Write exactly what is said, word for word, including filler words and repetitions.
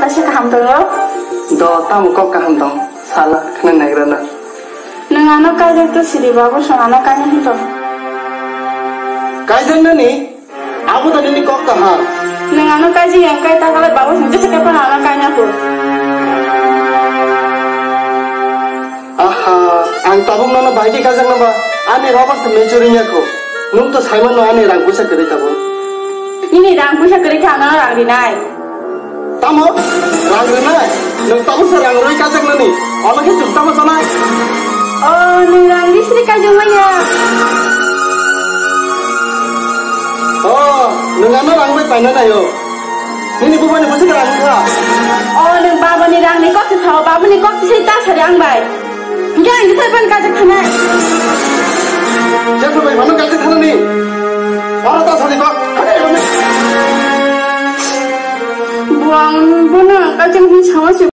Kaisa kaham tongo? Do, tamo kok kaham tong? Sala, khna nagrana. Nwng ano kaijak to siri, babu song ano kaina hinto. Kaijak nani? Abo da nini kok kaham. Nwng ano kaijak yang kai ta kale babu song jesa kai pa ano kaina ko. Aha, ang tabuk nono bahai khe kaijak naba? Ani robar se mechuring ya ko. Nwng to saimano ani rang puisa kwrwi tabuk. Nini rang puisa kwrwi khe ano rang rinai. Tamo? Rang rwnai? Nwng tabuksa rang rwi kajaknani? Omo khe chwng tamo sanai? O, nwng rang ri sri kajak manya. O, nwng ano rang bai paina naio. Nini bubani bwswk rang wngkha? O, nwng babani rangni kok se sao, babani kok se ta sari ang bai. Hingke ang kisa ban kajak thanai. Jepho bai mano kajak thanani. Oro ta sari kok. Buang, buang.